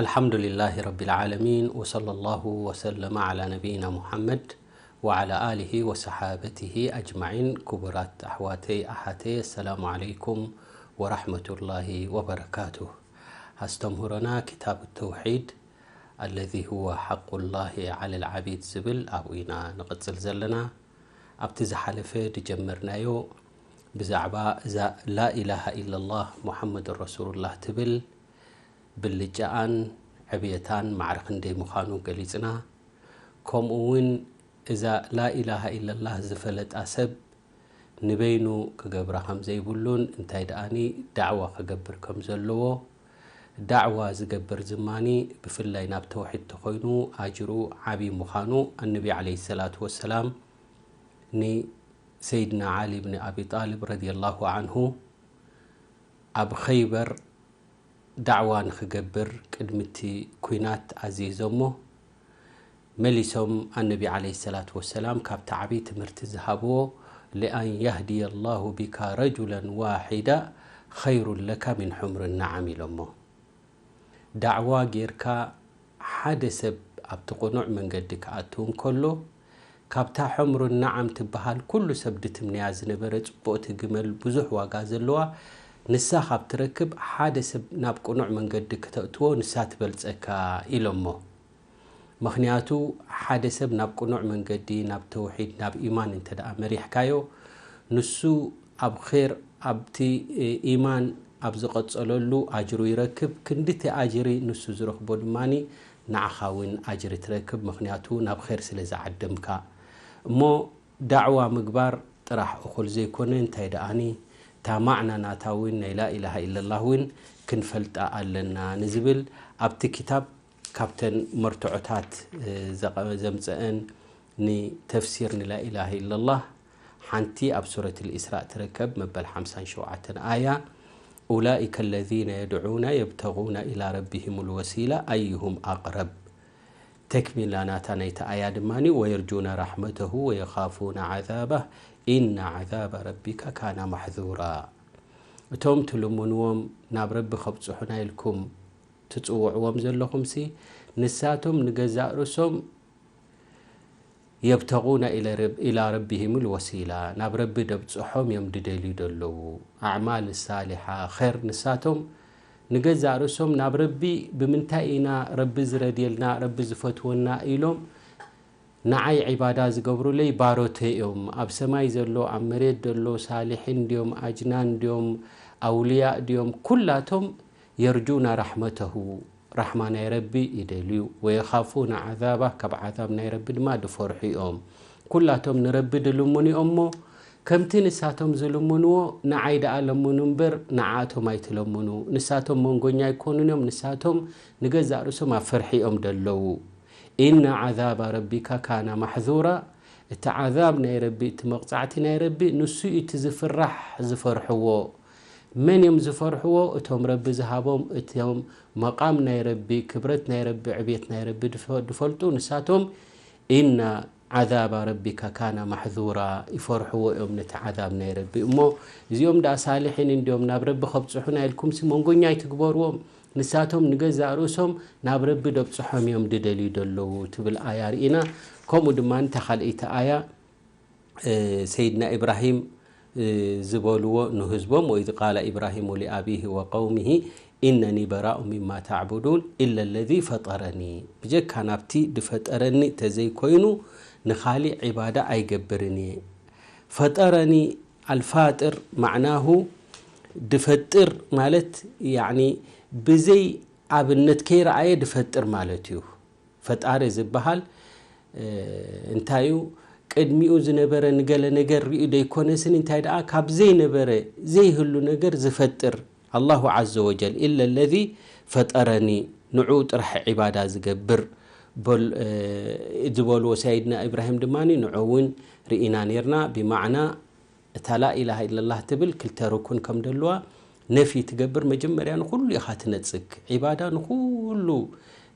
الحمد لله رب العالمين، وصلى الله وسلم على نبينا محمد وعلى آله وصحابته أجمعين. ክቡራት ኣሕዋተይ ኣሓተይ፣ السلام عليكم ورحمة الله وبركاته። ኣስተምህሮና ኪታብ ተውሒድ الذي هو حق الله على العبيد ዝብል ኣብኡ ኢና ንቕጽል ዘለና። ኣብቲ ዝሓለፈ ዝጀመርናዮ ብዛዕባ እዛ لا إله إلا الله محمد رسول الله ትብል ብልጫኣን ዕብየታን ማዕረ ክንደይ ምዃኑ ገሊጽና። ከምኡ እውን እዛ لا إله إلا الله ዝፈለጣ ሰብ ንበይኑ ክገብራ ከም ዘይብሉን እንታይ ደኣኒ ዳዕዋ ክገብር ከም ዘለዎ፣ ዳዕዋ ዝገብር ዝማኒ ብፍላይ ናብ ተውሒድ ተኾይኑ ኣጅሩ ዓቢ ምዃኑ ኣነቢ عليه الصلاة والسلام ንሰይድና ዓሊ ብን ኣቢ ጣልብ ረዲየላሁ ዓንሁ ኣብ ኸይበር ዳዕዋ ንኽገብር ቅድሚ እቲ ኲናት ኣዚዞሞ። መሊሶም ኣነቢ عليه الصلاة والسلام ካብቲ ዓብዪ ትምህርቲ ዝሃብዎ لأن يهدي الله بك رجلا واحدا خير لك من حمر النعم ኢሎሞ። ዳዕዋ ጌርካ ሓደ ሰብ ኣብቲ ቅኑዕ መንገዲ ክኣቱ እንከሎ፣ ካብታ ሑምሩ ነዓም ትበሃል ኩሉ ሰብ ድትምነያ ዝነበረ ጽብቕቲ ግመል ብዙሕ ዋጋ ዘለዋ ንሳ ካብ ትረክብ ሓደ ሰብ ናብ ቅኑዕ መንገዲ ክተእትዎ ንሳ ትበልጸካ ኢሎሞ። ምኽንያቱ ሓደ ሰብ ናብ ቅኑዕ መንገዲ፣ ናብ ተውሒድ፣ ናብ ኢማን እንተ ደኣ መሪሕካዮ፣ ንሱ ኣብ ኼር፣ ኣብቲ ኢማን ኣብ ዝቐጸለሉ ኣጅሩ ይረክብ። ክንድቲ ኣጅሪ ንሱ ዝረኽቦ ድማኒ ንዓኻ እውን ኣጅሪ ትረክብ፣ ምኽንያቱ ናብ ኼር ስለ ዝዓደምካ። እሞ ዳዕዋ ምግባር ጥራሕ እኹል ዘይኮነ፣ እንታይ ደኣኒ እታ ማዕና ናታ እውን ናይ ላኢላሃ ኢለላህ እውን ክንፈልጣ ኣለና ንዝብል ኣብቲ ክታብ ካብተን መርትዖታት ዘምፀአን ንተፍሲር ንላኢላሃ ኢለላህ ሓንቲ ኣብ ሱረት ልኢስራእ ትርከብ፣ መበል ሓምሳን ሸውዓተን ኣያ። أولئك الذين يدعون يبتغون إلى ربهم الوسيلة أيهم أقرب። ተክሚላ ናታ ናይቲ ኣያ ድማኒ ويرجون رحمته ويخافون عذابه إن عذاب ربك كان محذورا። እቶም ትልምንዎም ናብ ረቢ ከብጽሑና ኢልኩም ትጽውዕዎም ዘለኹምሲ ንሳቶም ንገዛእ ርእሶም يبتغون إلى رب-، إلى ربهم الوسيلة، ናብ ረቢ ደብጽሖም እዮም ድደልዩ ደለዉ። ኣዕማል ሳሊሓ፣ ኸር፣ ንሳቶም ንገዛእ ርእሶም ናብ ረቢ ብምንታይ ኢና ረቢ ዝረድየልና፣ ረቢ ዝፈትወና ኢሎም ንዓይ ዒባዳ ዝገብሩለይ ባሮተይ እዮም። ኣብ ሰማይ ዘሎ፣ ኣብ መሬት ዘሎ፣ ሳሊሒን ድዮም፣ ኣጅናን ድዮም፣ ኣውልያእ ድዮም፣ ኩላቶም የርጁና ራሕመተሁ፣ ራሕማ ናይ ረቢ ይደልዩ፣ ወየኻፉና ዓዛባ፣ ካብ ዓዛብ ናይ ረቢ ድማ ድፈርሑ እዮም። ኩላቶም ንረቢ ድልምኑ እዮም እሞ፣ ከምቲ ንሳቶም ዝልምንዎ ንዓይ ደኣ ለምኑ እምበር፣ ንዓኣቶም ኣይትለምኑ። ንሳቶም መንጎኛ ኣይኮኑን እዮም፣ ንሳቶም ንገዛእ ርእሶም ኣብ ፍርሒ እዮም ደለዉ። ኢነ ዓዛባ ረቢካ ካነ ማሕዙራ፣ እቲ ዓዛብ ናይ ረቢ፣ እቲ መቕጻዕቲ ናይ ረቢ፣ ንሱ እዩ እቲ ዝፍራሕ፣ ዝፈርሕዎ። መን እዮም ዝፈርሕዎ? እቶም ረቢ ዝሃቦም፣ እቶም መቓም ናይ ረቢ፣ ክብረት ናይ ረቢ፣ ዕብየት ናይ ረቢ ድፈ-፣ ድፈልጡ ንሳቶም፣ ኢነ ዓዛባ ረቢካ ካነ ማሕዙራ፣ ይፈርሕዎ እዮም ነቲ ዓዛብ ናይ ረቢ። እሞ እዚኦም ደኣ ሳልሒን እንድዮም፣ ናብ ረቢ ከብጽሑና ኢልኩምሲ መንጎኛ ኣይትግበርዎም። ንሳቶም ንገዛእ ርእሶም ናብ ረቢ ደብጽሖም እዮም ድደልዩ ደለዉ ትብል ኣያ ርኢና። ከምኡ ድማ እታ ካልኣይቲ ኣያ፣ እ፣ ሰይድና ኢብራሂም፣ እ፣ ዝበልዎ ንህዝቦም፣ وإذ قال إبراهيم لأبيه وقومه إنني براء مما تعبدون إلا الذي فطرني። ብጀካ ናብቲ ድፈጠረኒ ተዘይኮይኑ ንኻሊእ ዒባዳ ኣይገብርን እየ። ፈጠረኒ ኣልፋጥር ማዕናሁ ድፈጥር ማለት፣ ያዕኒ ብዘይ ኣብነት ከይረኣየ ድፈጥር ማለት እዩ። ፈጣሪ ዝበሃል፣ እ፣ እንታይ እዩ? ቅድሚኡ ዝነበረ ንገለ ነገር ሪኡ ደይኮነስን፣ እንታይ ደኣ ካብ ዘይነበረ ዘይህሉ ነገር ዝፈጥር ኣላሁ ዓዘ ወጀል፣ ኢለ ለዚ ፈጠረኒ፣ ንዑ ጥራሕ ዒባዳ ዝገብር በል-፣ እ፣ ዝበልዎ ሳይድና ኢብራሂም ድማ ንዑ እውን ርኢና ነርና። ብማዕና እታ ላኢላሃ ኢለላህ ትብል ክልተ ርኩን ከም ደለዋ ነፊ ትገብር፣ መጀመርያ ንኹሉ ኢኻ ትነጽግ። ዒባዳ ንኹሉ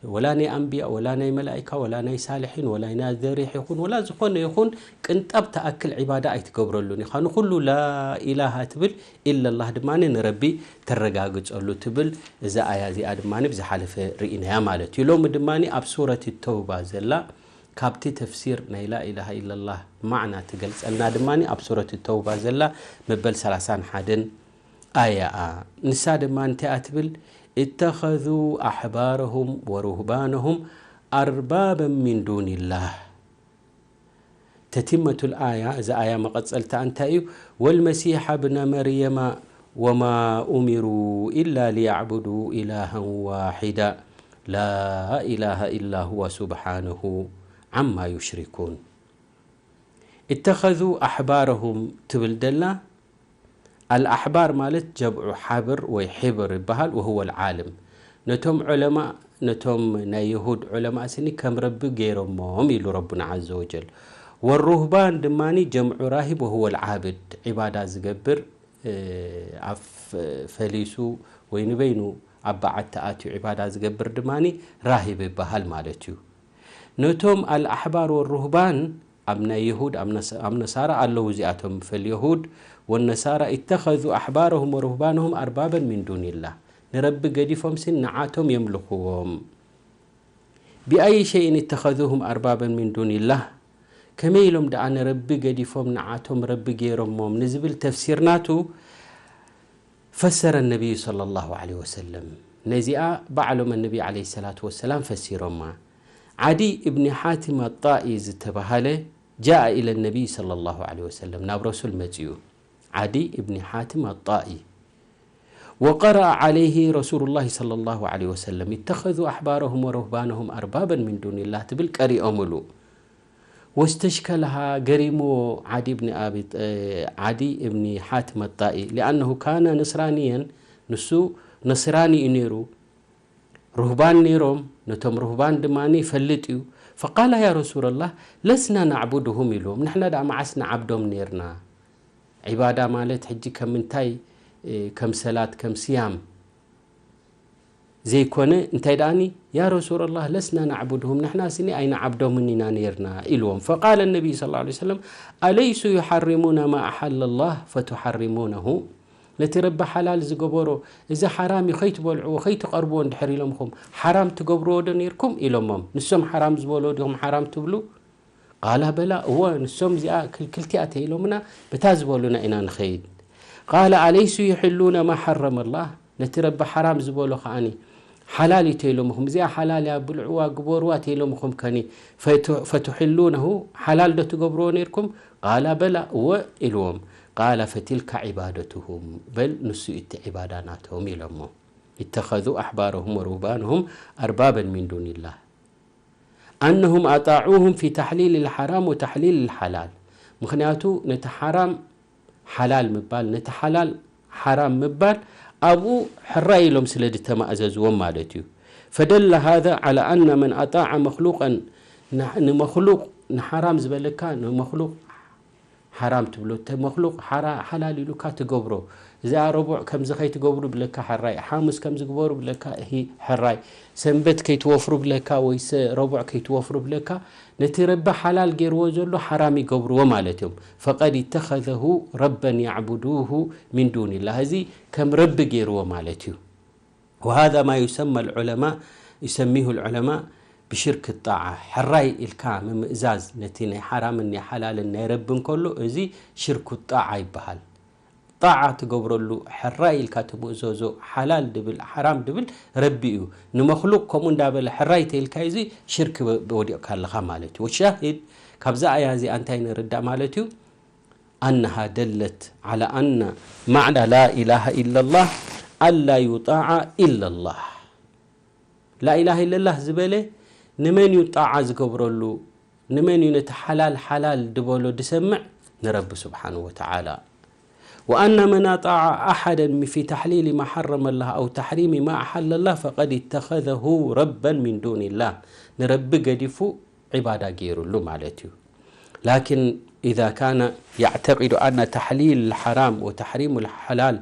ወላ ናይ ኣንብያ፣ ወላ ናይ መላኢካ፣ ወላ ናይ ሳልሒን፣ ወላ ናይ ዘሪሕ ይኹን፣ ወላ ዝኾነ ይኹን ቅንጣብ ተኣክል ዒባዳ ኣይትገብረሉን ኢኻ። ንኹሉ ላኢላሃ ትብል፣ ኢለላህ ድማ ንረቢ ተረጋግጸሉ ትብል። እዛ ኣያ እዚኣ ድማ ብዝሓለፈ ርኢናያ ማለት እዩ። ሎሚ ድማ ኣብ ሱረት ተውባ ዘላ ካብቲ ተፍሲር ናይ ላኢላሃ ኢለላህ ማዕና ትገልጸልና ድማ ኣብ ሱረት ተውባ ዘላ መበል ሰላሳን ሓደን ኣያኣ። ንሳ ድማ እንታይ እያ ትብል? اتخذوا أحبارهم ورهبانهم أربابا من دون الله. تتمة الآية، እዛ ኣያ መቐጸልታ እንታይ እዩ? والمسيح ابن مريم وما أمروا إلا ليعبدوا إلها واحدا لا إله إلا هو سبحانه عما يشركون. اتخذوا أحبارهم ትብል ደላ፣ ኣልኣሕባር ማለት ጀምዑ ሓብር ወይ ሒብር ይበሃል፣ وهو العالم። ነቶም ዑለማእ፣ ነቶም ናይ የሁድ ዑለማእ ስኒ ከም ረቢ ገይሮሞም ኢሉ ረቡና ዓዘ ወጀል። ወሩህባን ድማ ጀምዑ ራሂብ፣ وهو العابد፣ ዒባዳ ዝገብር፣ እ፣ ኣብ ፈሊሱ ወይ ንበይኑ ኣብ በዓቲ ኣትዩ ዒባዳ ዝገብር ድማ ራሂብ ይበሃል ማለት እዩ። ነቶም ኣልኣሕባር ወሩህባን ኣብ ናይ የሁድ፣ ኣብ ነስ-፣ ኣብ ነሳራ ኣለዉ እዚኣቶም። فاليهود والنصارى اتخذوا أحبارهم ورهبانهم أربابا من دون الله። ንረቢ ገዲፎም ስን ንዓቶም የምልኽዎም። بأي شيء اتخذوهم أربابا من دون الله؟ ከመይ ኢሎም ደኣ ንረቢ ገዲፎም ንዓቶም ረቢ ገይሮሞም ንዝብል ተፍሲር ናቱ ፈሰረ ነቢዩ ሰለላሁ ዐለይሂ ወሰለም። ነዚኣ ባዕሎም ነቢ ዐለይሂ ሰላቱ ወሰላም ፈሲሮማ። ዓዲ እብኒ ሓቲም ኣጣኢ ዝተባሃለ ጃአ ኢለ ነቢይ ሰለላሁ ዐለይሂ ወሰለም፣ ናብ ረሱል መጺኡ። ዓዲ እብኒ ሓቲም ኣጣኢ። وقرأ عليه رسول الله صلى الله عليه وسلم اتخذوا أحبارهم ورهبانهم أربابا من دون الله ትብል ቀሪኦምሉ። واستشكلها ገሪምዎ ዓዲ እብኒ ኣቢ-፣ ዓዲ እብኒ ሓቲም ኣጣኢ لأنه كان نصرانيا ንሱ ነስራኒ እዩ ነይሩ። ሩህባን ነይሮም፣ ነቶም ሩህባን ድማ ይፈልጥ እዩ። فقال يا رسول الله لسنا نعبدهم ኢልዎም። ንሕና ደኣ መዓስ ንዓብዶም ነይርና? ዒባዳ ማለት ሕጂ ከም ምንታይ፣ እ፣ ከም ሰላት፣ ከም ስያም ዘይኮነ እንታይ ደኣኒ፣ يا رسول الله لسنا نعبدهم ንሕና ስኒ ኣይንዓብዶምን ኢና ነይርና ኢልዎም። فقال النبي صلى الله عليه وسلم أليسوا يحرمون ما أحل الله فتحرمونه ነቲ ረቢ ሓላል ዝገበሮ፣ እዚ ሓራም እዩ፣ ከይትበልዕዎ፣ ከይትቐርብዎ እንድሕር ኢሎምኹም፣ ሓራም ትገብርዎ ዶ ነይርኩም? ኢሎሞም። ንሶም ሓራም ዝበልዎ ዲኹም ሓራም ትብሉ? ቃላ በላ፣ እወ፣ ንሶም እዚኣ ክልክልቲ እያ ተይሎምና፣ በታ ዝበሉና ኢና ንኸይድ። ቃለ ኣለይሱ ይሕሉነ ማ ሓረመ ላህ፣ ነቲ ረቢ ሓራም ዝበሎ ከኣኒ ሓላል እዩ ተይሎምኹም፣ እዚኣ ሓላል እያ፣ ብልዕዋ፣ ግበርዋ ተይሎምኹም ከኒ፣ ፈቱ-፣ ፈቱሕሉነሁ፣ ሓላል ዶ ትገብርዎ ነይርኩም? ቃላ በላ፣ እወ ኢልዎም። ቃለ ፈቲልካ ዒባደቱሁም፣ በል ንሱ እዩ እቲ ዒባዳ ናቶም ኢሎሞ። اتخذوا أحبارهم ورهبانهم أربابا من دون الله أنهم أطاعوهم في تحليل الحرام وتحليل الحلال። ምኽንያቱ ነቲ ሓራም ሓላል ምባል፣ ነቲ ሓላል ሓራም ምባል ኣብኡ ሕራይ ኢሎም ስለ ዝተማእዘዝዎም ማለት እዩ። فدل هذا على أن من أطاع مخلوقا، ን-፣ ንመኽሉቕ፣ ንሓራም ዝበለካ ንመኽሉቕ ሓራም ትብሎ፣ እቲ መኽሉቕ ሓራ-፣ ሓላል ኢሉካ ትገብሮ። እዚኣ ረቡዕ ከምዚ ከይትገብሩ ብለካ ሕራይ፣ ሓሙስ ከምዚ ግበሩ ብለካ እሂ ሕራይ፣ ሰንበት ከይትወፍሩ ብለካ ወይ ሰ-፣ ረቡዕ ከይትወፍሩ ብለካ፣ ነቲ ረቢ ሓላል ገይርዎ ዘሎ ሓራም ይገብርዎ ማለት እዮም። فقد اتخذه ربا يعبدوه من دون الله። እዚ ከም ረቢ ገይርዎ ማለት እዩ። وهذا ما يسمى العلماء، يسميه العلماء بشرك الطاعة። ሕራይ ኢልካ ምምእዛዝ ነቲ ናይ ሓራምን ናይ ሓላልን ናይ ረቢ እንከሎ፣ እዚ ሽርኩ ጣዓ ይበሃል። ጣዓ ትገብረሉ፣ ሕራይ ኢልካ ትምእዘዞ፣ ሓላል ድብል፣ ሓራም ድብል ረቢ እዩ። ንመኽሉቕ ከምኡ እንዳበለ ሕራይ ተኢልካ፣ እዚ ሽርክ ወ-፣ ወዲቕካ ኣለኻ ማለት እዩ። ወሻሂድ፣ ካብዛ ኣያ እዚኣ እንታይ ንርዳእ ማለት እዩ? أنها دلت على أن معنى لا إله إلا الله ألا يطاع إلا الله. لا إله إلا الله ዝበለ ንመን እዩ ጣዓ ዝገብረሉ? ንመን እዩ ነቲ ሓላል ሓላል ድበሎ ድሰምዕ? ንረቢ ስብሓንሁ ወተዓላ። وأن من أطاع أحدا في تحليل ما حرم الله أو تحريم ما أحل الله فقد اتخذه ربا من دون الله. ንረቢ ገዲፉ ዒባዳ ገይሩሉ ማለት እዩ። لكن إذا كان يعتقد أن تحليل الحرام وتحريم الحلال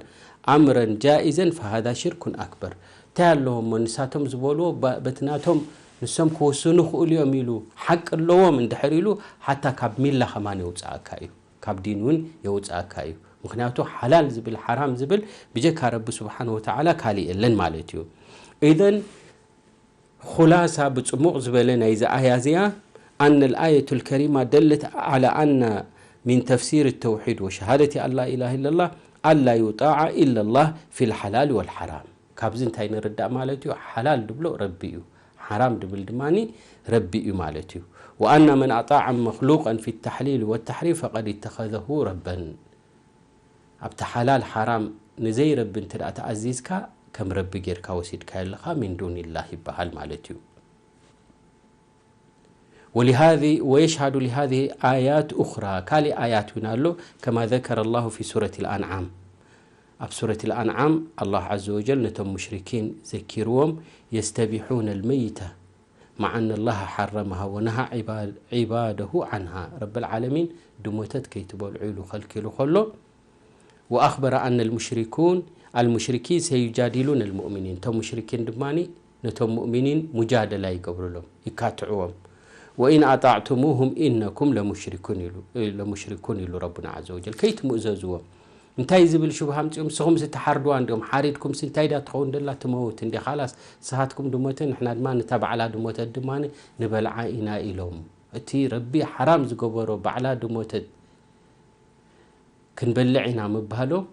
أمرا جائزا فهذا شرك أكبر. እንታይ ኣለዎም እሞ ንሳቶም ዝበልዎ ባ- በቲ ናቶም ንሶም ክወስኑ ክእሉ እዮም ኢሉ ሓቂ ኣለዎም እንድሕር ኢሉ ሓታ ካብ ሚላ ከማን የውፅኣካ እዩ፣ ካብ ዲን እውን የውፅኣካ እዩ። ምክንያቱ ሓላል ዝብል ሓራም ዝብል ብጀካ ረቢ ስብሓን ወተዓላ ካሊእ የለን ማለት እዩ። ኢዘን ኹላሳ ብጽሙቕ ዝበለ ናይዚ ኣያ እዚኣ أن الآية الكريمة دلت على أن من تفسير التوحيد وشهادة أن لا إله إلا الله ألا يطاع إلا الله في الحلال والحرام። ካብዚ እንታይ ንርዳእ ማለት እዩ? ሓላል ድብሎ ረቢ እዩ፣ ሓራም ድብል ድማ ረቢ እዩ ማለት እዩ። وأن من أطاع مخلوقا في التحليل والتحريم فقد اتخذه ربا። ኣብቲ ሓላል ሓራም ንዘይረቢ እንተ ደኣ ተኣዚዝካ ከም ረቢ ጌርካ ወሲድካዮ ኣለኻ ሚን ዱኒላህ ይበሃል ማለት እዩ። ولهذه ويشهد لهذه آيات أخرى ካልእ ኣያት እውን ኣሎ። كما ذكر الله في سورة الأنعام ኣብ ሱረት الأنعام الله عز وجل ነቶም ሙሽሪኪን ዘኪርዎም يستبيحون الميتة مع أن الله حرمها ونهى عباد- عباده عنها ረቢ العالمين ድሞተት ከይትበልዑ ኢሉ ከልኪሉ ከሎ وأخبر أن المشركون المشركين سيجادلون المؤمنين እቶም ሙሽሪኪን ድማ ነቶም ሙእሚኒን ሙጃደላ ይገብሩሎም ይካትዕዎም وإن أطعتموهم إنكم لمشركون ኢሉ ለሙሽሪኩን ኢሉ ረቡና عز وجل ከይትምእዘዝዎም እንታይ ዝብል ሽብሃ ኣምፅኦም ንስኹምስ ትሓርድዋ እንዲኦም ሓሪድኩምስ እንታይ ድያ ትኸውን ደላ ትመውት እንዲ ካላስ ንስኻትኩም ድሞተ ንሕና ድማ ነታ ባዕላ ድሞተት ድማ ንበልዓ ኢና ኢሎም እቲ ረቢ ሓራም ዝገበሮ ባዕላ ድሞተት ክንበልዕ ኢና ምባሎም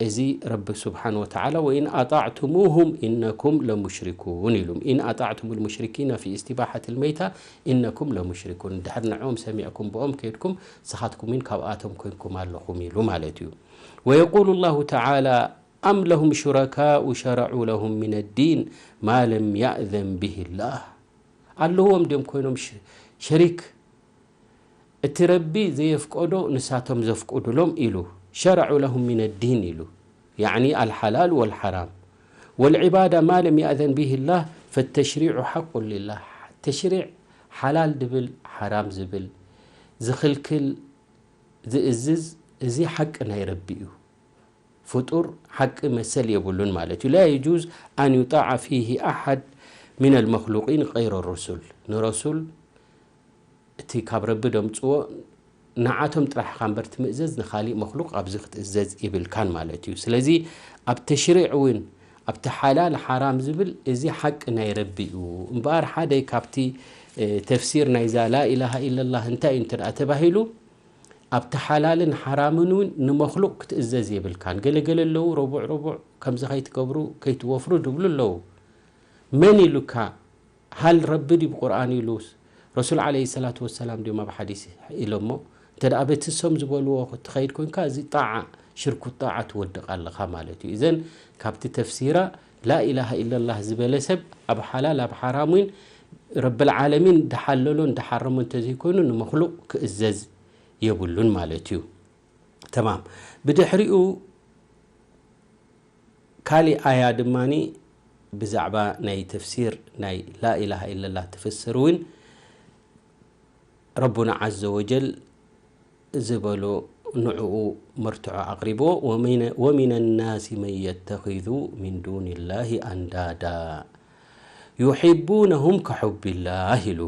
እዚ ረቢ ስብሓን ወተዓላ وإن أطعتموهم إنكم لمشركون ኢሉም إن أطعتم المشركين في استباحة الميتة إنكم لمشركون ድሕር ንዕኦም ሰሚዕኩም ብኦም ከይድኩም ንስኻትኩም እውን ካብኣቶም ኮይንኩም ኣለኹም ኢሉ ማለት እዩ ويقول الله تعالى أم لهم شركاء شرعوا لهم من الدين ما لم يأذن به الله ኣለዎም ድዮም ኮይኖም ሸሪክ እቲ ረቢ ዘየፍቀዶ ንሳቶም ዘፍቅዱሎም ኢሉ شرعوا لهم من الدين ኢሉ يعني الحلال والحرام والعبادة ما لم يأذن به الله فالتشريع حق لله ተሽሪዕ ሓላል ድብል ሓራም ዝብል ዝኽልክል ዝእዝዝ እዚ ሓቂ ናይ ረቢ እዩ ፍጡር ሓቂ መሰል የብሉን ማለት እዩ لا يجوز أن يطاع فيه أحد من المخلوقين غير الرسل ንረሱል እቲ ካብ ረቢ ደምፅዎ ንዓቶም ጥራሕ ኢኻ እምበር ትምእዘዝ ንኻሊእ መክሉቅ ኣብዚ ክትእዘዝ ይብልካን ማለት እዩ ስለዚ ኣብ ተሽሪዕ እውን ኣብቲ ሓላል ሓራም ዝብል እዚ ሓቂ ናይ ረቢ እዩ እምበኣር ሓደ ካብቲ ተፍሲር ናይዛ ላኢላሃ ኢለላህ እንታይ እዩ እንተ ተባሂሉ ኣብቲ ሓላልን ሓራምን እውን ንመክሉቅ ክትእዘዝ የብልካን ገለገለ ኣለዉ ረቡዕ ረቡዕ ከምዚ ከይትገብሩ ከይትወፍሩ ድብሉ ኣለዉ መን ኢሉካ ሃል ረቢ ድዩ ብቁርኣን ኢሉስ ረሱል ዓለይሂ ሰላቱ ወሰላም ድዮም ኣብ ሓዲስ ኢሎሞ እንተ ደኣ በቲ እሶም ዝበልዎ ትኸይድ ኮንካ እዚ ጣዓ ሽርኩ ጣዓ ትወድቕ ኣለኻ ማለት እዩ እዘን ካብቲ ተፍሲራ ላኢላሃ ኢለላህ ዝበለ ሰብ ኣብ ሓላል ኣብ ሓራም እውን ረብል ዓለሚን ድሓለሎ ድሓረሞ እንተዘይኮይኑ ንመክሉቅ ክእዘዝ የብሉን ማለት እዩ ተማም ብድሕሪኡ ካሊእ ኣያ ድማ ብዛዕባ ናይ ተፍሲር ናይ ላኢላሃ ኢለላህ ትፍስር እውን ረቡና ዓዘ ወጀል ዝበሎ ንዕኡ መርትዖ ኣቕሪብዎ ومن الناس من يتخذ من دون الله أندادا يحبونهم كحب الله ኢሉ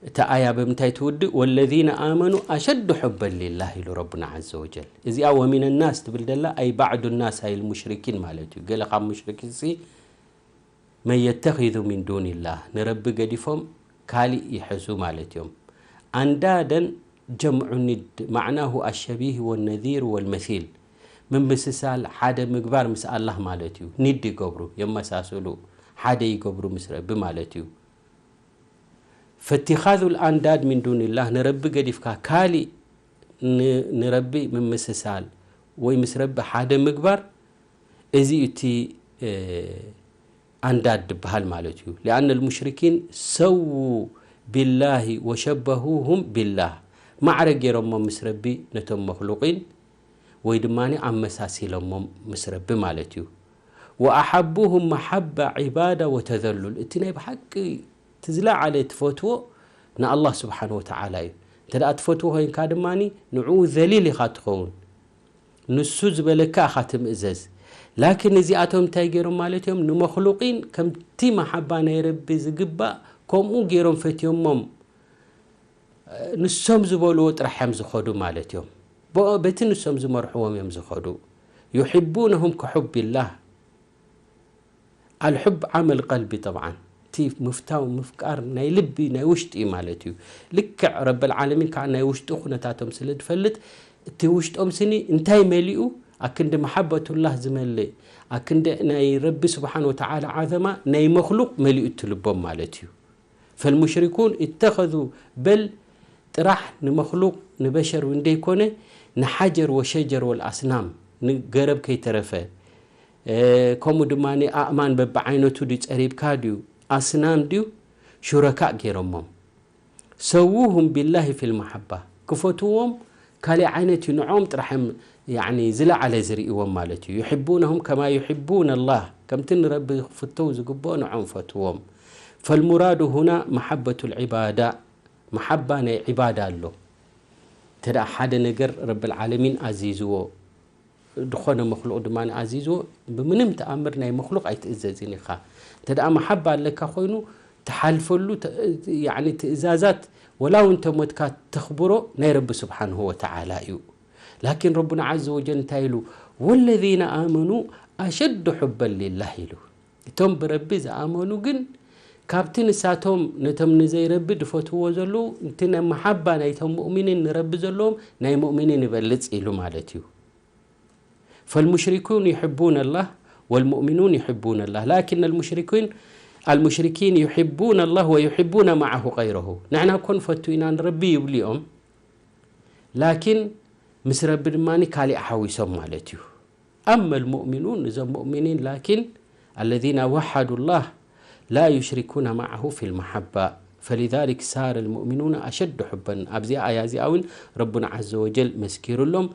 እታ ኣያ ብምንታይ ትውድእ والذين آمنوا أشد حبا لله ኢሉ ረቡና عز وجل እዚኣ ومن الناس ትብል ደላ أي بعض الناس أي المشركين ማለት እዩ ገለ ካብ ሙሽሪኪን ሲ من يتخذ من دون الله ንረቢ ገዲፎም ካሊእ ይሕዙ ማለት እዮም ኣንዳደን جمع ند معناه الشبيه والنذير والمثيل ምምስሳል ሓደ ምግባር ምስ ኣላህ ማለት እዩ ኒድ ይገብሩ የመሳስሉ ሓደ ይገብሩ ምስ ረቢ ማለት እዩ فاتخاذ الأنداد من دون الله ንረቢ ገዲፍካ ካሊእ ንረቢ ምምስሳል ወይ ምስ ረቢ ሓደ ምግባር እዚ እቲ ኣንዳድ ድበሃል ማለት እዩ لأن المشركين سووا بالله وشبهوهم بالله ማዕረ ገይሮሞ ምስ ረቢ ነቶም መክሉቂን ወይ ድማ ኣመሳሲሎሞም ምስ ረቢ ማለት እዩ وأحبوهم محبة عبادة وتذلل እቲ ናይ ብሓቂ እቲ ዝለዓለ ትፈትዎ ንኣላህ ስብሓን ወተዓላ እዩ እንተ ደኣ ትፈትዎ ኮይንካ ድማ ንዕኡ ዘሊል ኢኻ ትኸውን ንሱ ዝበለካ ኢኻ ትምእዘዝ ላኪን እዚኣቶም እንታይ ገይሮም ማለት እዮም? ንመክሉቂን ከምቲ መሓባ ናይ ረቢ ዝግባእ ከምኡ ገይሮም ፈትዮሞም። ንሶም ዝበልዎ ጥራሕ እዮም ዝኸዱ ማለት እዮም። በቲ ንሶም ዝመርሕዎም እዮም ዝኸዱ። يحبونهم كحب الله. الحب عمل قلب طبعا. እቲ ምፍታው ምፍቃር ናይ ልቢ ናይ ውሽጢ እዩ ማለት እዩ። ልክዕ ረብል ዓለሚን ከዓ ናይ ውሽጢ ኩነታቶም ስለ ዝፈልጥ እቲ ውሽጦም ስኒ እንታይ መሊኡ ኣክንዲ መሓበቱላህ ዝመልእ ኣክንዲ ናይ ረቢ ስብሓን ወተዓላ ዓዘማ ናይ መክሉቅ መሊኡ እትልቦም ማለት እዩ። فالمشركون اتخذوا بل ጥራሕ ንመክሉቅ ንበሸር እውን ደይኮነ ንሓጀር ወሸጀር ወልኣስናም ንገረብ ከይተረፈ ከምኡ ድማ ኣእማን በብዓይነቱ ድዩ ፀሪብካ ድዩ ኣስናም ድዩ ሹረካእ ገይሮሞም ሰውሁም ቢላሂ ፊል መሓባ ክፈትዎም ካልእ ዓይነት እዩ ንዖም ጥራሕ እዮም ዝለዓለ ዝርእዎም ማለት እዩ يحبونهم كما يحبون الله ከምቲ ንረቢ ክፍተው ዝግብኦ ንዖም ፈትዎም فالمراد هنا محبة العبادة መሓባ ናይ ዒባዳ ኣሎ እንተ ሓደ ነገር ረብል ዓለሚን ኣዚዝዎ ዝኾነ መክሉቕ ድማ ኣዚዝዎ ብምንም ተኣምር ናይ መክሉቕ ኣይትእዘዝን ኢኻ እንተ መሓባ ኣለካ ኮይኑ ትሓልፈሉ ትእዛዛት ወላ እውን ተሞትካ ተኽብሮ ናይ ረቢ ስብሓንሁ ወተዓላ እዩ ላኪን ረቡና ዓዘ ወጀል እንታይ ኢሉ ወለዚነ ኣመኑ ኣሸዱ ሑበን ሊላህ ኢሉ እቶም ብረቢ ዝኣመኑ ግን ካብቲ ንሳቶም ነቶም ንዘይረቢ ድፈትዎ ዘለዉ እቲ ናይ መሓባ ናይቶም ሙእሚኒን ንረቢ ዘለዎም ናይ ሙእሚኒን ይበልጽ ኢሉ ማለት እዩ فالمشركون يحبون الله والمؤمنون يحبون الله لكن المشركين المشركين يحبون الله ويحبون معه غيره ንሕና እኮ ንፈቱ ኢና ንረቢ ይብሉ እዮም ላኪን ምስ ረቢ ድማ ካሊእ ሓዊሶም ማለት እዩ أما المؤمنون እዞም مؤمنين لكن الذين وحدوا الله لا يشركون معه في المحبة فلذلك صار المؤمنون أشد حبا ኣብዚኣ ኣያ እዚኣ እውን ረቡና عز وجل መስኪሩሎም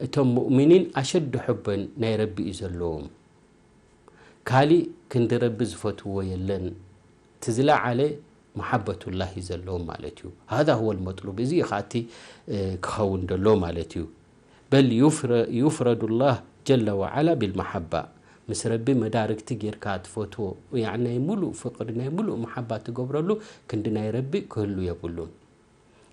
እቶም مؤمنين أشد حبا ናይ ረቢ እዩ ዘለዎም ካሊእ ክንዲ ረቢ ዝፈትዎ የለን እቲ ዝለዓለ መሓበቱላህ እዩ ዘለዎም ማለት እዩ هذا هو المطلوب እዚ እዩ ከኣቲ ክኸውን ደሎ ማለት እዩ በል يفرد الله جل وعلا بالمحبة ምስ ረቢ መዳርግቲ ጌርካ ትፈትዎ ናይ ሙሉእ ፍቅሪ ናይ ሙሉእ መሓባ ትገብረሉ ክንዲ ናይ ረቢ ክህሉ የብሉን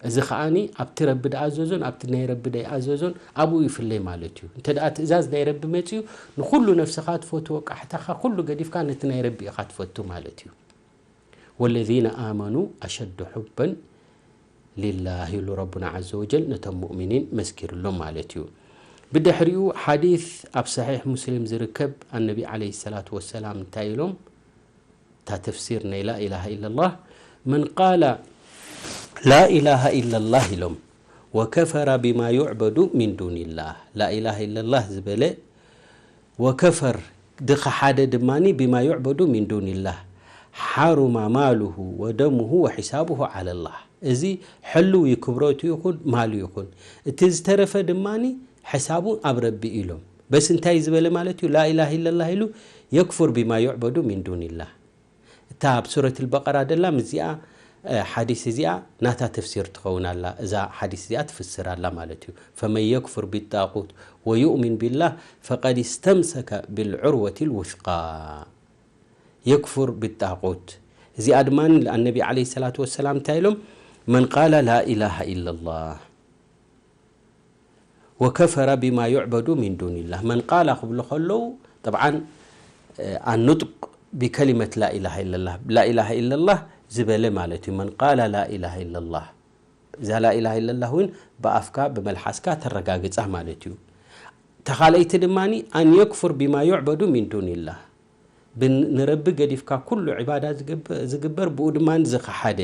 እዚ ከዓኒ ኣብቲ ረቢ ድኣዘዞን ኣብቲ ናይ ረቢ ደይኣዘዞን ኣብኡ ይፍለይ ማለት እዩ እንተ ደኣ ትእዛዝ ናይ ረቢ መፅዩ ንኩሉ ነፍስኻ ትፈትዎ ቃሕታኻ ኩሉ ገዲፍካ ነቲ ናይ ረቢ ኢኻ ትፈቱ ማለት እዩ ወለዚነ ኣመኑ ኣሸዱ ሑበን ሊላህ ኢሉ ረቡና ዓዘ ወጀል ነቶም ሙእሚኒን መስኪሩሎም ማለት እዩ ብድሕሪኡ ሓዲት ኣብ ሰሒሕ ሙስሊም ዝርከብ ኣነቢ ዓለይሂ ሰላቱ ወሰላም እንታይ ኢሎም እታ ተፍሲር ናይ ላኢላሃ ኢለላህ መን ቃለ ላኢላሃ ኢለላህ ኢሎም ወከፈረ ቢማ ዩዕበዱ ሚን ዱኒላህ ላኢላሃ ኢለላህ ዝበለ ወከፈር ድኸሓደ ድማ ቢማ ዩዕበዱ ሚን ዱኒላህ ሓሩማ ማሉሁ ወደሙሁ ወሒሳቡሁ ዓለላህ እዚ ሕልው ክብረቱ ይኹን ማሉ ይኹን እቲ ዝተረፈ ድማ ሕሳቡ ኣብ ረቢ ኢሎም በስ እንታይ ዝበለ ማለት እዩ ላኢላሃ ኢለላህ ኢሉ የክፉር ቢማ ዩዕበዱ ሚን ዱኒላህ እታ ኣብ ሱረት ልበቀራ ደላ ምስዚኣ ሓዲስ እዚኣ ናታ ተፍሲር ትኸውን ኣላ እዛ ሓዲስ እዚኣ ትፍስር ኣላ ማለት እዩ ፈመን የክፉር ቢጣቁት ወዩእሚን ቢላህ ፈቀድ እስተምሰከ ብልዑርወት ልውስቃ የክፉር ቢጣቁት እዚኣ ድማ ኣነቢ ዓለ ሰላት ወሰላም እንታይ ኢሎም መን ቃለ ላኢላሃ ኢላላህ ወከፈረ ቢማ ዩዕበዱ ሚን ዱኒላህ መን ቃላ ክብሉ ከለዉ ጠብዓን ኣኑጥቅ ቢከሊመት ላኢላሃ ኢለላህ ላኢላሃ ኢለላህ ዝበለ ማለት እዩ መን ቃላ ላኢላሃ ኢለላህ እዛ ላኢላሃ ኢለላህ እውን ብኣፍካ ብመልሓስካ ተረጋግፃ ማለት እዩ ተኻለይቲ ድማ ኣን የክፉር ቢማ ዩዕበዱ ሚን ዱኒላህ ንረቢ ገዲፍካ ኩሉ ዕባዳ ዝግበር ብኡ ድማ ዝኸሓደ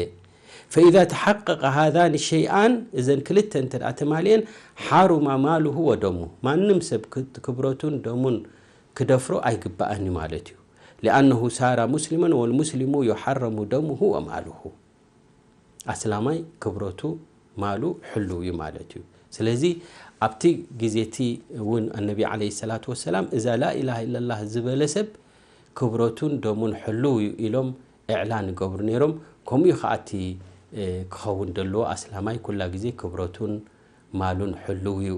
فإذا تحقق هذان الشيئان እዘን ክልተ እንተ ተማልአን ሓሩማ ማሉሁ ወደሙ ማንም ሰብ ክብረቱን ደሙን ክደፍሮ ኣይግባእን እዩ ማለት እዩ لأنه صار مسلما والمسلم يحرم دمه وماله ኣስላማይ ክብረቱ ማሉ ሕልው እዩ ማለት እዩ ስለዚ ኣብቲ ግዜቲ እውን ኣነቢ ዓለ ሰላት ወሰላም እዛ ላኢላሃ ኢለላህ ዝበለ ሰብ ክብረቱን ደሙን ሕልው እዩ ኢሎም እዕላን ይገብሩ ነይሮም ከምኡ እዩ ከዓቲ ክኸውን ዘለዎ ኣስላማይ ኩላ ግዜ ክብረቱን ማሉን ሕልው እዩ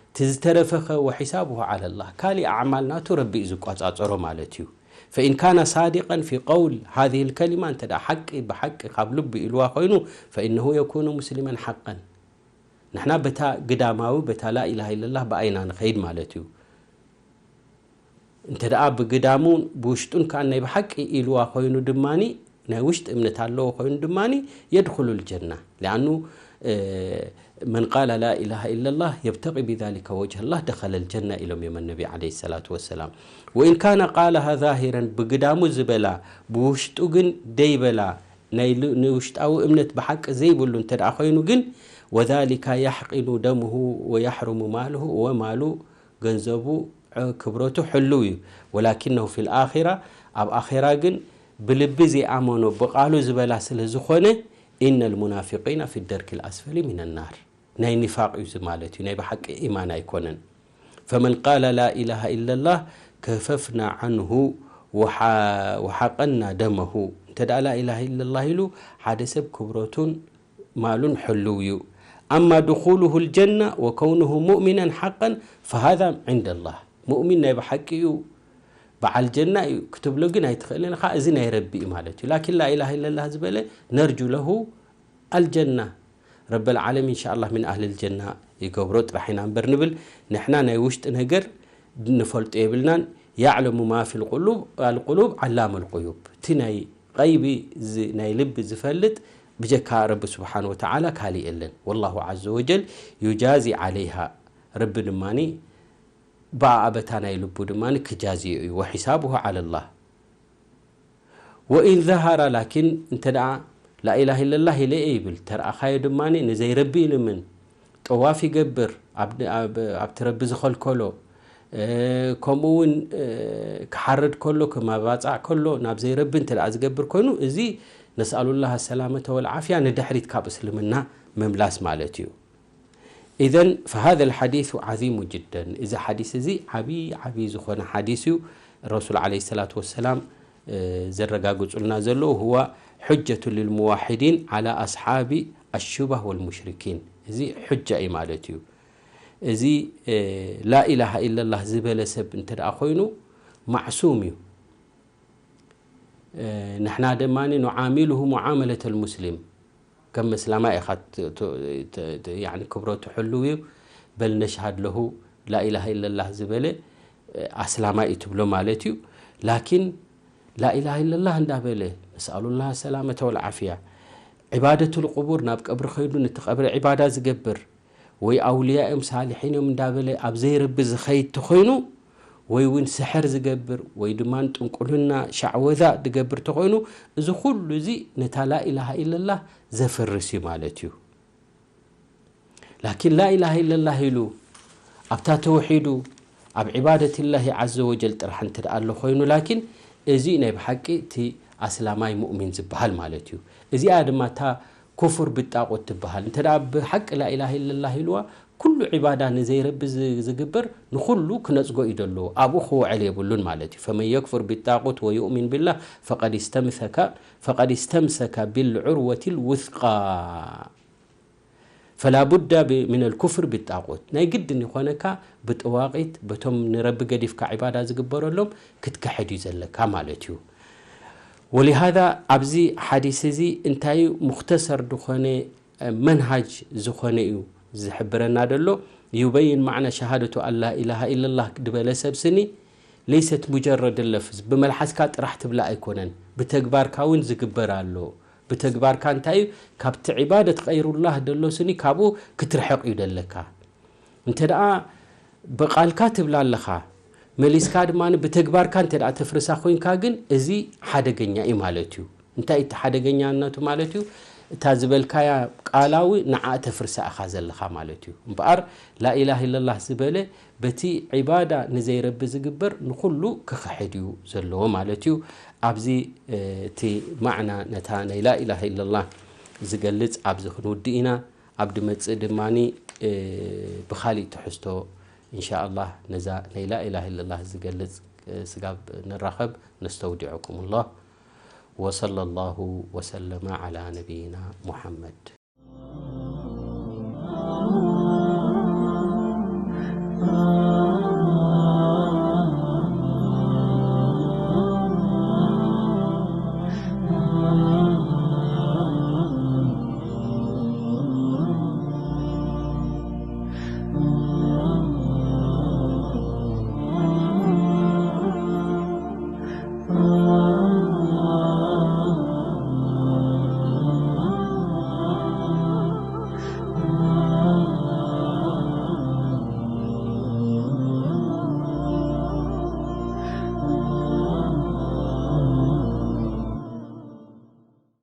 እቲ ዝተረፈኸ وحسابه على الله፣ ካሊእ ኣዕማል ናቱ ረቢ እዩ ዝቆጻጸሮ ማለት እዩ። فإن كان صادقا في قول هذه الكلمة، እንተ ደኣ ሓቂ ብሓቂ ካብ ልቡ ኢልዋ ኮይኑ، فإنه يكون مسلما حقا። ንሕና በታ ግዳማዊ፣ በታ لا إله إلا الله ብኣይና ንኸይድ ማለት እዩ። እንተ ደኣ ብግዳሙ ብውሽጡን ከኣ ናይ ብሓቂ ኢልዋ ኮይኑ ድማኒ፣ ናይ ውሽጢ እምነት ኣለዎ ኮይኑ ድማኒ يدخل الجنة، لأنه من قال لا إله إلا الله يبتغي بذلك وجه الله دخل الجنة ኢሎም እዮም ነቢ عليه الصلاة والسلام። وإن كان قالها ظاهرا، ብግዳሙ ዝበላ ብውሽጡ ግን ደይበላ ናይ ል- ንውሽጣዊ እምነት ብሓቂ ዘይብሉ እንተ ደኣ ኮይኑ ግን وذلك يحقن دمه ويحرم ماله، ወማሉ ገንዘቡ ዕ- ክብረቱ ሕልው እዩ። ولكنه في الآخرة، ኣብ ኣኼራ ግን ብልቢ ዘይኣመኖ ብቓሉ ዝበላ ስለ ዝኾነ إن المنافقين في الدرك الأسفل من النار። ናይ ኒፋቕ እዩ እዚ ማለት እዩ፣ ናይ ብሓቂ ኢማን ኣይኮነን። فمن قال لا إله إلا الله كففنا عنه وح- وحقنا دمه። እንተ ደኣ لا إله إلا الله ኢሉ ሓደ ሰብ ክብረቱን ማሉን ሕልው እዩ። أما دخوله الجنة وكونه مؤمنا حقا فهذا عند الله። ሙእሚን ናይ ብሓቂ እዩ፣ በዓል ጀና እዩ ክትብሎ ግን ኣይትኽእልን ኢኻ። እዚ ናይ ረቢ እዩ ማለት እዩ። ላኪን لا إله إلا الله ዝበለ نرجو له الجنة። ረበል ዓለሚን ኢንሻኣላህ من أهل الجنة ይገብሮ ጥራሕ ኢና እምበር ንብል። ንሕና ናይ ውሽጢ ነገር ንፈልጦ የብልናን። يعلم ما في القلوب، القلوب علام الغيوب። እቲ ናይ ቀይቢ ዝ- ናይ ልቢ ዝፈልጥ ብጀካ ረቢ ስብሓን ወተዓላ ካልእ የለን። والله عز وجل يجازي عليها። ረቢ ድማኒ ብኣ በታ ናይ ልቡ ድማኒ ክጃዝዮ እዩ። وحسابه على الله. وإن ظهر، ላኪን እንተ ደኣ لا إله إلا الله ኢለ እየ ይብል፣ ተረኣኻዮ ድማኒ ንዘይረቢ ይልምን፣ ጠዋፍ ይገብር፣ ኣብ- ኣብ- ኣብቲ ረቢ ዝኸልከሎ፣ እ፣ ከምኡ እውን እ፣ ክሓርድ ከሎ፣ ክመባጻዕ ከሎ ናብ ዘይረቢ እንተ ደኣ ዝገብር ኮይኑ፣ እዚ نسأل الله السلامة والعافية፣ ንድሕሪት ካብ እስልምና ምምላስ ማለት እዩ። إذن فهذا الحديث عظيم جدا። እዚ ሓዲስ እዚ ዓቢ ዓቢ ዝኾነ ሓዲስ እዩ። ረሱል عليه الصلاة والسلام እ፣ ዘረጋግጹልና ዘለዉ هو حجة للموحدين على أصحاب الشبه والمشركين። እዚ ሑጃ እዩ ማለት እዩ። እዚ እ፣ لا إله إلا الله ዝበለ ሰብ እንተ ደኣ ኮይኑ ማዕሱም እዩ። እ፣ ንሕና ድማ نعامله معاملة المسلم። ከም መስላማይ ኢኻ ት- ት- ት- ት- ያኒ ክብረቱ ሕልው እዩ። በል ነሽሃድ ለሁ لا إله إلا الله ዝበለ እ፣ ኣስላማይ እዩ ትብሎ ማለት እዩ። ላኪን لا إله إلا الله እንዳበለ نسأل الله السلامة والعافية، عبادة القبور ናብ ቀብሪ ኸይዱ ነቲ ቀብሪ ዒባዳ ዝገብር ወይ ኣውልያ እዮም ሳልሒን እዮም እንዳበለ ኣብ ዘይረቢ ዝኸይድ ተኾይኑ ወይ እውን ስሕር ዝገብር ወይ ድማ ጥንቁልና ሻዕወዛ ዝገብር ተኾይኑ እዚ ኩሉ እዚ ነታ لا إله إلا الله ዘፍርስ እዩ ማለት እዩ። ላኪን لا إله إلا الله ኢሉ ኣብታ ተውሒዱ ኣብ عبادة الله عز وجل ጥራሕ እንተ ደኣ ኣሎ ኮይኑ ላኪን እዚ ናይ ብሓቂ እቲ ኣስላማይ ሙእሚን ዝበሃል ማለት እዩ። እዚኣ ድማ እታ ኩፍር ብጣቁት ትበሃል። እንተ ደኣ ብሓቂ لا إله إلا الله ኢልዋ ኩሉ ዒባዳ ንዘይረቢ ዝ- ዝግበር ንኹሉ ክነጽጎ እዩ ደሎ ኣብኡ ክውዕል የብሉን ማለት እዩ። فمن يكفر بالطاغوت ويؤمن بالله فقد استمسك فقد استمسك بالعروة الوثقى فلا بد ب- من الكفر بالطاغوت። ናይ ግድን ይኾነካ ብጠዋቂት በቶም ንረቢ ገዲፍካ ዒባዳ ዝግበረሎም ክትክሕድ እዩ ዘለካ ማለት እዩ። ولهذا ኣብዚ ሓዲስ እዚ እንታይ እዩ ሙኽተሰር ዝኾነ መንሃጅ ዝኾነ እዩ ዝሕብረና ደሎ። يبين معنى شهادة أن لا إله إلا الله ዝበለ ሰብ ስኒ ليست مجرد اللفظ ብመልሓስካ ጥራሕ ትብላ ኣይኮነን ብተግባርካ እውን ዝግበር ኣሎ። ብተግባርካ እንታይ እዩ ካብቲ عبادة غير الله ደሎ ስኒ ካብኡ ክትርሕቕ እዩ ደለካ። እንተ ደኣ ብቓልካ ትብላ ኣለኻ መሊስካ ድማ ብተግባርካ እንተ ደኣ ተፍርሳ ኮይንካ ግን እዚ ሓደገኛ እዩ ማለት እዩ። እንታይ እቲ ሓደገኛነቱ ማለት እዩ? እታ ዝበልካያ ቃላዊ ንዓ ተፍርሳ ኢኻ ዘለኻ ማለት እዩ። እምበኣር لا إله إلا الله ዝበለ በቲ ዒባዳ ንዘይረቢ ዝግበር ንኹሉ ክኽሕድ እዩ ዘለዎ ማለት እዩ። ኣብዚ እ፣ እቲ ማዕና ነታ ናይ لا إله إلا الله ዝገልጽ ኣብዚ ክንውድእ ኢና። ኣብ ድመጽእ ድማኒ እ፣ ብኻሊእ ትሕዝቶ إن شاء الله ነዛ ናይ لا إله إلا الله ዝገልጽ እ፣ ስጋብ ንራኸብ نستودعكم الله وصلى الله وسلم على نبينا محمد.